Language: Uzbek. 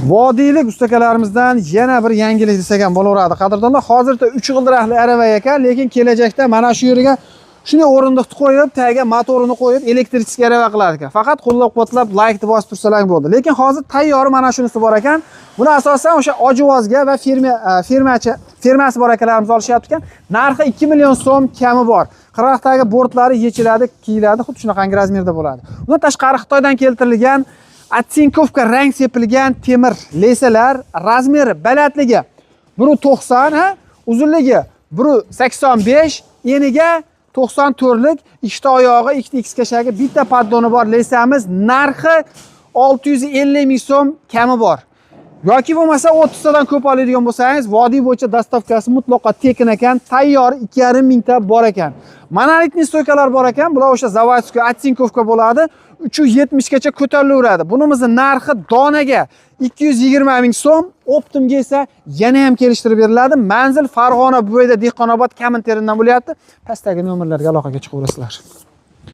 Vodiylik ustakalarimizdan yana bir yangilik desak ham bo'laveradi, qadrdonlar. Hozirda 3 g'ildirakli arava ekan, lekin kelajakda mana shu yerga shunday o'rindiqni qo'yib, tagiga motorini qo'yib, электрический arava qiladi ekan. Faqat qo'llab-quvvatlab, laykni bosib tursalar bo'ldi. Lekin hozir tayyori mana shunisi bor ekan. Buni asosan o'sha Ojivozga va firma firmachi firmasi bor akalarimiz olishyapti ekan. Narxi 2 million so'm kami bor. Qirg'oqdagi bortlari yechiladi, kiyiladi, xuddi shunaqangi razmerda bo'ladi. Undan tashqari Xitoydan keltirilgan оцинковка rang sepilgan temir леса lar, razmeri, balandligi 1.90, ha, uzunligi 1.85, eniga 94lik, ikkita oyog'i, ikkita X kashagi, bitta поддон i bor леса miz narxi 650 ming so'm kami bor. Yoki bo'lmasa 30 tadan ko'p oladigan bo'lsangiz, vodiy bo'yicha доставка si mutlaqo tekin ekan. Tayyor 2,5 mingta bor ekan. Монолитный стойка lar bor ekan. Bular o'sha заводской оцинковка bo'ladi. 370 gacha ko'tarilaveradi. Bunimizni narxi donaga 220 ming so'm, оптом ga esa yana ham kelishtirib beriladi. Manzil Farg'ona, Buvayda, Dehqonobod, Kominterndan bo'lyapti. Pastdagi nomerlarga aloqaga chiqaverasizlar.